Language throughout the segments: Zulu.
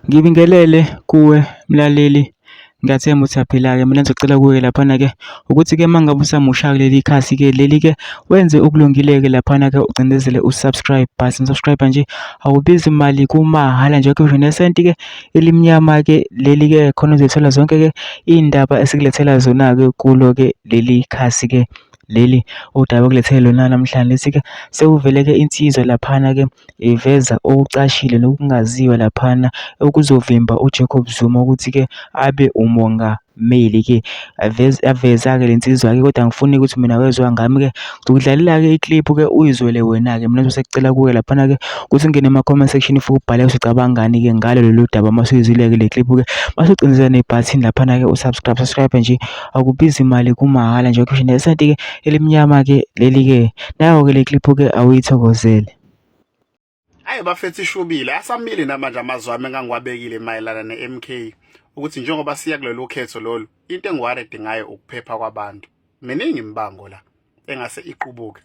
Ngibingelele kuwe mlaleli, ngiyathemba ukuthi uyaphila-ke. Mina ngizocela kuwe-ke laphana-ke ukuthi-ke uma ngabe usamusha kuleli khasi-ke leli-ke wenze okulungile-ke laphana-ke ucindezele u-subscribe button. Subscribe nje awubizi mali kumahhala nje ngisho nesenti-ke elimnyama-ke leli-ke khona uzothola zonke-ke iy'ndaba esikulethela zona-ke kulo-ke leli khasi-ke leli udaba okulethele lona namhlanje lithi-ke sekuvele-ke insizwa laphana-ke iveza okucashile nokungaziwa laphana okuzovimba uJacob Zuma ukuthi-ke abe umongameli-ke. Yaveza-ke le nsizwa-ke kodwa angifuni ukuthi mina wezwa ngami-ke. Ngizokudlalela-ke ikliphu-ke uyizwele wena-ke. Mina ngizobe sengicela kuwe laphana-ke ukuthi ungene ema-comment section ufike ubhale ukuthi ucabangani-ke ngalo lolu daba uma usuyizwile-ke le kliphu-ke. Mase ucindezela nebhathini laphana-ke u-subscribe, subscribe nje akubizi mali kumahhala nje ukhishwe nesenti-ke elimnyama-ke leli-ke. Nayo-ke le kliphu-ke awuyithokozele. Hayi bafethu ishubile asamile namanje amazwi ami engangiwabekile mayelana ne-MK ukuthi njengoba siya kulolu khetho lolu into engiworried ngayo ukuphepha kwabantu. Miningi imibango la engase iqubuke.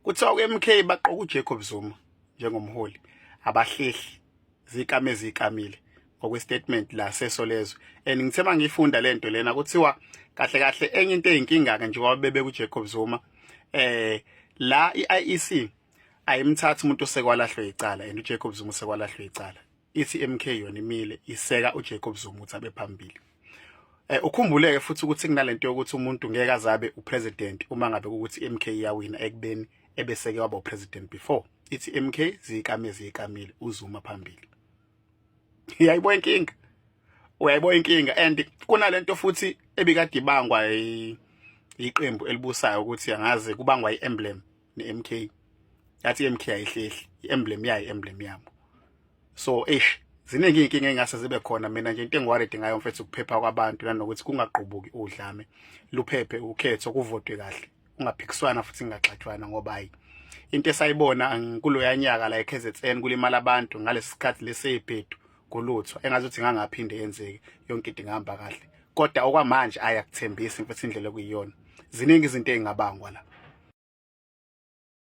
Kuthiwa ku-MK baqoka uJacob Zuma njengomholi abahlehli zikame zikamile ngokwestatement la sesolezwe and ngithe mangifunda lento lena kuthiwa kahle kahle enye into eyinkinga ke njengoba bebeka uJacob Zuma eh la iIEC ayimthathi umuntu osekwalahlwe icala and uJacob Zuma usekwalahlwe icala ithi MK yona imile iseka uJacob Zuma ukuthi abe phambili. Eh ukhumbuleke futhi ukuthi kunalento yokuthi umuntu ngeke azabe upresident uma ngabe ukuthi MK iyawina ekubeni ebeseke waba upresident before. Ithi MK zikame zikamile uZuma phambili. Uyayibo inkinga. Uyayibo inkinga and kunalento futhi ebikade ibangwa iqembu elibusayo ukuthi angaze kubangwa iemblem neMK. Yathi iMK ayihlehli, iemblem yayo iemblem yabo. So eish ziningi iy'nkinga ey'ngase zibe khona. Mina nje into engiworried ngayo mfethu ukuphepha kwabantu nanokuthi kungagqubuki udlame, luphephe ukhetho, kuvotwe kahle, kungaphikiswana futhi kungaxatshwana ngoba hayi into esayibona kuloya nyaka la eKZN kulimala abantu ngalesi sikhathi leseyibhedu kulutho engazuthi ngangaphinde yenzeke yonke into ingahamba kahle, kodwa okwamanje ayakuthembisi mfethu indlela okuyiyona. Ziningi izinto ey'ngabangwa la.